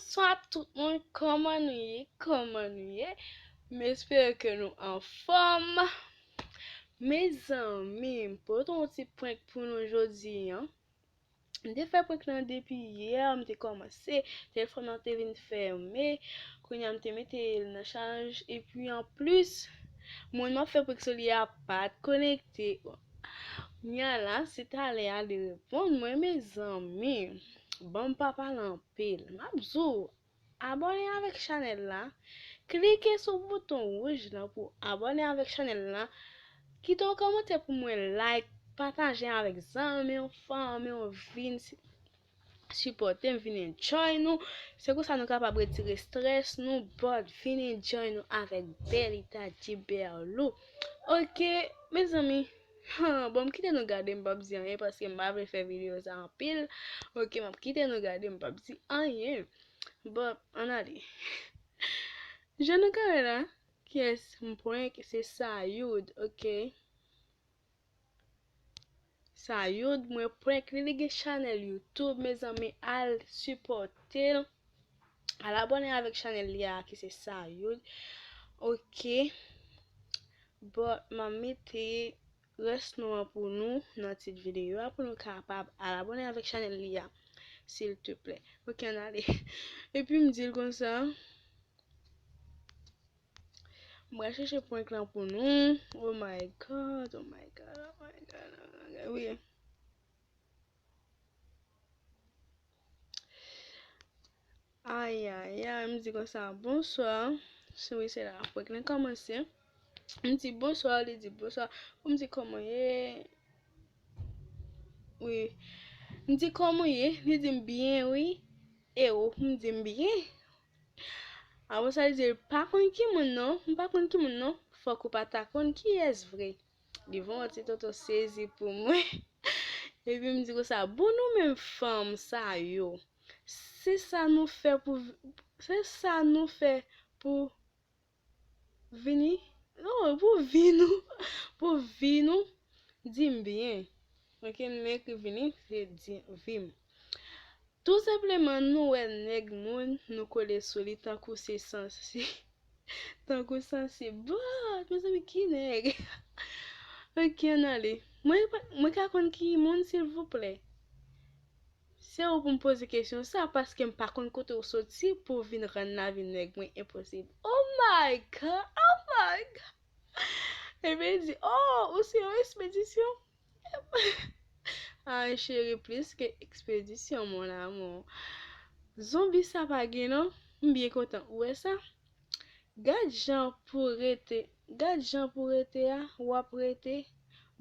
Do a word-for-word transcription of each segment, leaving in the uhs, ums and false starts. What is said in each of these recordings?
Bonswa tout moun, kòman nou ye? Kòman nou ye? M espere ke nou anfòm. Mezanmi, m pote yon ti prank pou nou jodi a. M te fè prank lan depi yè, m te kòmanse, telefòn nan te vin fèmen, kounye a m te mete l nan chaj, epi anplis, moun m ap fè prank sou li a pa t konekte. Kounye a la, se talè a li reponn mwen, mezanmi. Bon, m pa pale anpil. M ap di w, abòne avèk chanèl la. Klike sou bouton wouj lan pou abòne avèk chanèl la. Kite yon kòmantè pou mwen, like, pataje avèk zanmi w, fanmi w, vin si-, sipòte m, vin enjoy nou. Se konsa nou kapab retire strès nou, but vin enjoy nou avèk Belita Diberlou. Ok, mezanmi, bon, m kite nou gade, m p ap di anyen paske m pa vle fè videyo sa anpil. Ok, m ap kite nou gade, m p ap di anyen. Bon, ann ale. Jan nou ka wè la, kiyès m prank, se Sayoud, ok? Sayoud, mwen prank li, li gen chanèl YouTube, mezanmi, al sipòte l. Al abòne avèk chanèl li a, ki se Sayoud. Ok. But, m ap mete rès non an pou nou nan tit videyo a, pou nou kapab al abòne avèk chanèl li a, silteplè. Ok, ann ale. Epi m di l konsa, m pral chèche prank lan pou nou. Oh my God, oh my God, oh my God, oh my God. Wi. Ay, ay, ay, m di konsa, bonswa. Se wi, se la prank lan kòmanse. M di bonswa, li di bonswa. M di kòman ye? Wi. M di kòman ye? Li di m byen, wi. E ou? M di m byen. Apre sa, li di l pa konn ki moun non. M pa konn ki moun non. Fòk ou pa ta konn kiyès vre. Li voye yon ti toto sezi pou mwen. Epi m di konsa, bon, nou menm fanm sa yo, se sa nou fè pou, se sa nou fè pou vini, non, pou vi nou, pou vi nou, di m byen. Ok, m ekri vini, se di, vi m. Tou senpleman, nou wè nèg moun, nou kole sou li tankou se sanse. Tankou sanse. But, mezanmi, ki nèg? Ok, ann ale. Mwen, mwen ka konn ki moun, silvouplè? Se ou pou m poze kesyon sa, paske m pa konn kote w soti pou w vin rann lavi nèg mwen enposib. Oh my God! Oh my God! Epi l di, oh, ou se yon ekspedisyon? Ay, cheri, plis ke ekspedisyon, mon amour. Zonbi sa pa gen non. M byen kontan ou wè sa. Gad jan pou rete, gad jan pou rete a, w ap rete.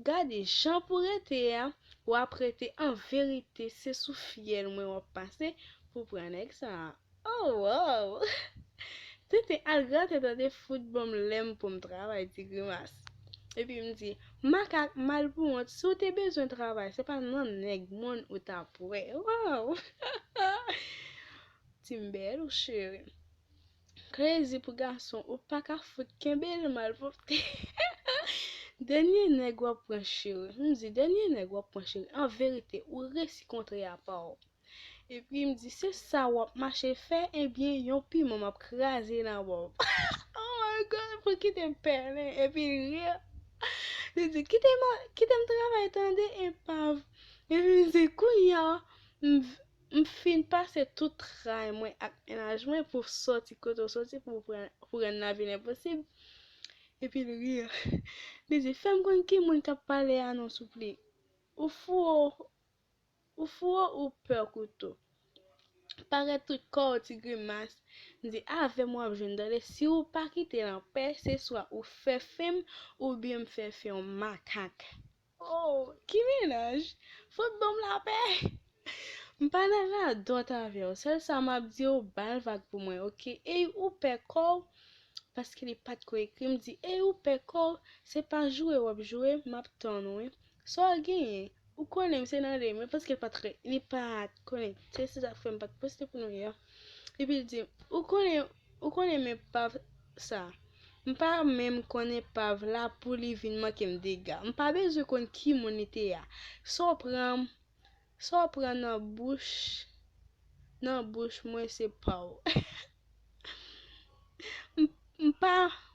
Gade jan pou rete a, w ap rete. An verite, se sou fyèl mwen w ap pase pou pran nèg sa a. Oh, wow! Tenten al grate tande fout ban m lè m pou m travay, ti grimas. Epi m di, makak mal pou wont, si w te bezwen travay, se pa nan nèg moun ou t ap wè. Wow! Ti m bèl ou cheri. Krezi pou gason, ou pa ka fout kenbe l mal pou te. Dènye nèg w ap pran cheri. M di, dènye nèg w ap pran cheri. An verite, ou resi kontre apa w. Epi m di, se sa w ap mache fè, ebyen, yon piman m ap kraze nan bò w. Oh my God, pou kite m pèlen, epi l ri. Li di, kite m, kite m travay tande, enpav. Epi m di, kounye a, m, m fin pase tout tray mwen ak mennaj mwen pou soti kote w soti pou pran, pou rann lavi l enposib. Epi l ri. Li di, fè m konn ki moun k ap pale a non, souple. Ou fou, ou fou ou pè kouto? Parèt tout kò w ti grimas. M di, avè m w ap jwenn tande. Si w pa kite l anpè, se swa ou fè fen m, oubyen m fè fen w makak. Oh, ki mennaj! Fout ban m lapè! M pa nan radòt avè w. Sèl sa m ap di w, ba l vag pou mwen, ok? Ey, ou pè kò w? Paske li pa t ko ekri. M di, ey, ou pè kò w? Se pa joure w ap joure, m ap tann ou, wi. Sa w genyen? Ou konnen m se nan demen, paske l pa t re-, li pa t konnen. Se, se sa k fè m pa t poste pou nou yè. Epi l di, ou konnen, ou konnen men pav sa. M pa menm konnen pav la pou li vin manke m dega. M pa bezwen konn ki moun li te a. Sa w pran, sa w pran nan bouch nan bouch mwen se pa w. M, m pa,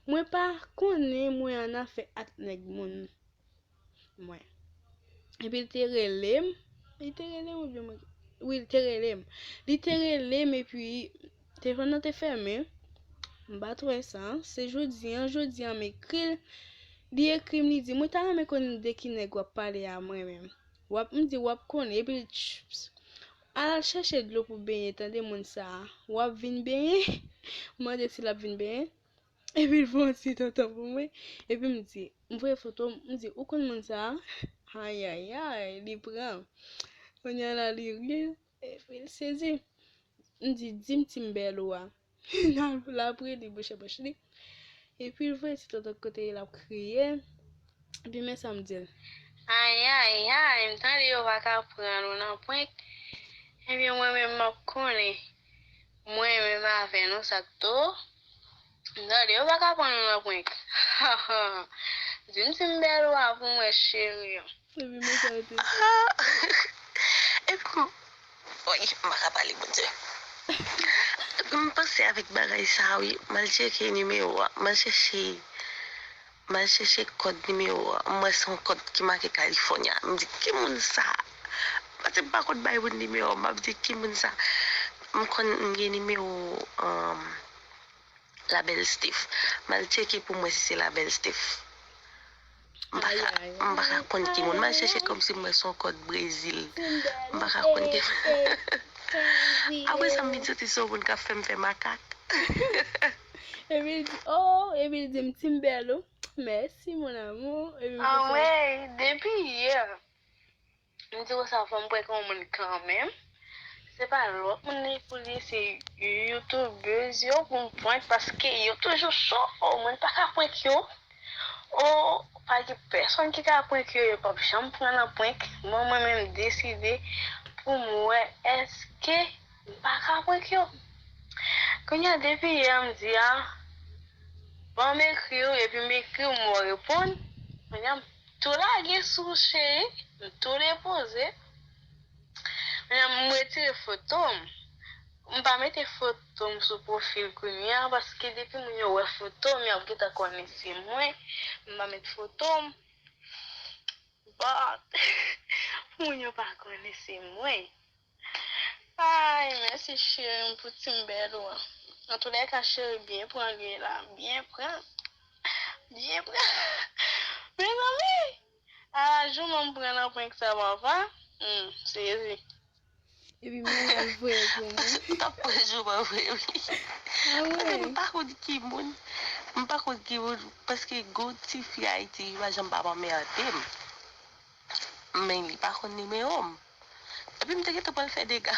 mwen pa konnen mwen an afè ak nèg moun. Mwen. Epi li te rele m. Li te rele m oubyen mwen? Wi, li te rele m. Li te rele m epi telefòn nan te fèmen. M pa t wè sa. Se jodi an, jodi an m ekri l. Li ekri m, li di, "Mwen ta renmen konn de ki nèg w ap pale a mwen menm." W ap, m di, "W ap konnen." Epi li, tch, ps, "Al, al chèche dlo pou benyen, tande moun sa a. W ap vin benyen?" M mande si l ap vin benyen. Epi l fè yon ti tonton pou mwen. Epi m di, m voye foto, m di, "Ou konn moun sa a?" Ayayay, li pran. Kounye a la, li ri. Epi l sezi. M di, "Di m ti m bèl ou a." L ap ri, li bouche bouch li. Epi l voye ti tonton kote l ap kriye. Epi men sa m di l. Ayayay, m tande yo pa ka pran nou nan prank. Ebyen, mwen menm m ap konnen. Mwen menm avè nou, sa k tou. M tande yo pa ka pran nou nan prank. Di m si m bèl ou a pou mwen, cheri. Epi men sa yo te. Ah! Epi m, oy, m pa ka pale, Bondye. Epi m panse avèk bagay sa a, wi. M al tcheke nimewo a. M al chèche M al chèche kòd nimewo a. M wè se yon kòd ki make California. M di, "Ki moun sa?" Paske m pa konn bay moun nimewo m. M ap di, "Ki moun sa?" M konn, m gen nimewo, um, Labèl Steph. M al tcheke pou m wè si se Labèl Steph. M pa ka, m pa ka konn ki moun. M al chèche kòmsi m wè se yon kòd Brezil. M pa ka konn ki moun. Apre sa, m vin santi se yon moun k ap fè m fè makak. Epi l di, oh, epi l di m, "Ti m bèl ou." Mèsi, mon amour. Epi m konsa. Anmwey, depi yè, m di konsa, fò m prank yon moun kanmenm. Se pa lòt moun li pou li, se youtubèz yo pou m prank, paske yo toujou cho. Oh, mwen pa ka prank yo. Oh, pa gen pèsonn ki ka prank yo, yo p ap janm pran nan prank. Bon, mwen menm deside pou m wè èske m pa ka prank yo. Kounye a, depi yè m di a, bon, m ekri w, epi m ekri w, m wè w reponn. Kounye a, m tou lage sou w, cheri, m tou depoze. Kounye a, m retire foto m. M pa mete foto m sou pwofil kounye a, paske depi moun yo wè foto m, y ap gentan konnen se mwen. M pa met foto m. Bon, moun yo pa konnen se mwen. Ay, mèsi cheri m pou ti m bèl ou an. Antoulèka, cheri, byen pran li la. Byen pran. Byen pran. Mezanmi! Ala jouman m pran nan prank sa, papa. Hmm, sezi. Epi mwen wè l voye pou mwen. T ap pran jouman vre, wi. Ah, paske m pa konn ki moun. M pa konn ki moun. Paske gon ti fi Ayiti ki pa janm pa anmède m. Men li pa konn nimewo m. Epi m te gentan pral fè dega.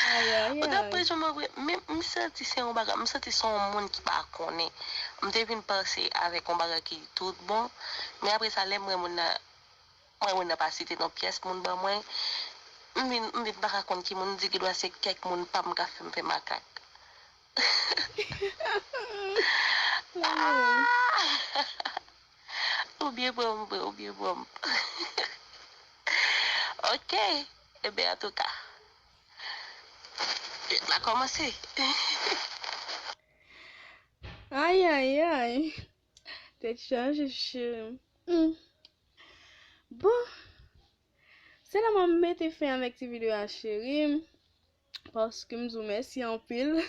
Ayayay. Ou t ap pran jouman vre. Men m santi se yon bagay, m santi se yon moun ki pa konnen. M te vin panse avèk yon bagay ki tout bon. Men apre sa, lè m wè moun nan, mwen, moun nan pa site non pyès moun ban mwen. M vin, m vin pa ka konn ki moun, m di gendwa se kèk moun pa m k ap fè m fè makak. Ah! Ou byen pran m vre, ou byen pran m. Ok. Ebyen, antouka, n a kòmanse. Ayayay. Tèt chaje, cheri. Hmm. Bon. Se la m ap mete fen avèk ti videyo a, cheri. Paske m di w mèsi anpil.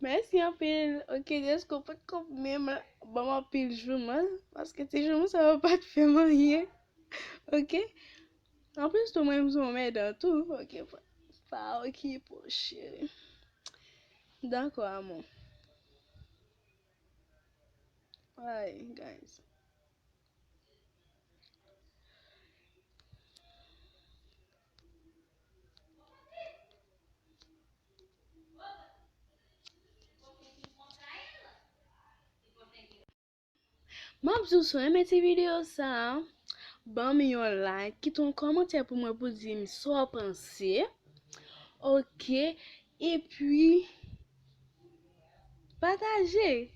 Mèsi anpil. Ok, dèske w potko menm ban m anpil jouman. Paske ti jouman sa yo pa t fè m anyen. Ok? Anplis tou, mwen, m se yon mèdan tou. Ok, pa, pa okipe w, cheri. Dakò, amou. Ay, guys. M ap di w, si w renmen ti videyo sa a, ban m yon like, kite yon kòmantè pou mwen pou di m sa w panse. Ok, epi pataje.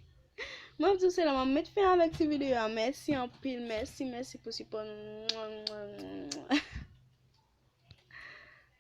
M ap di w, se la m ap met fen avèk ti videyo a. Mèsi anpil, mèsi, mèsi pou sipò nou.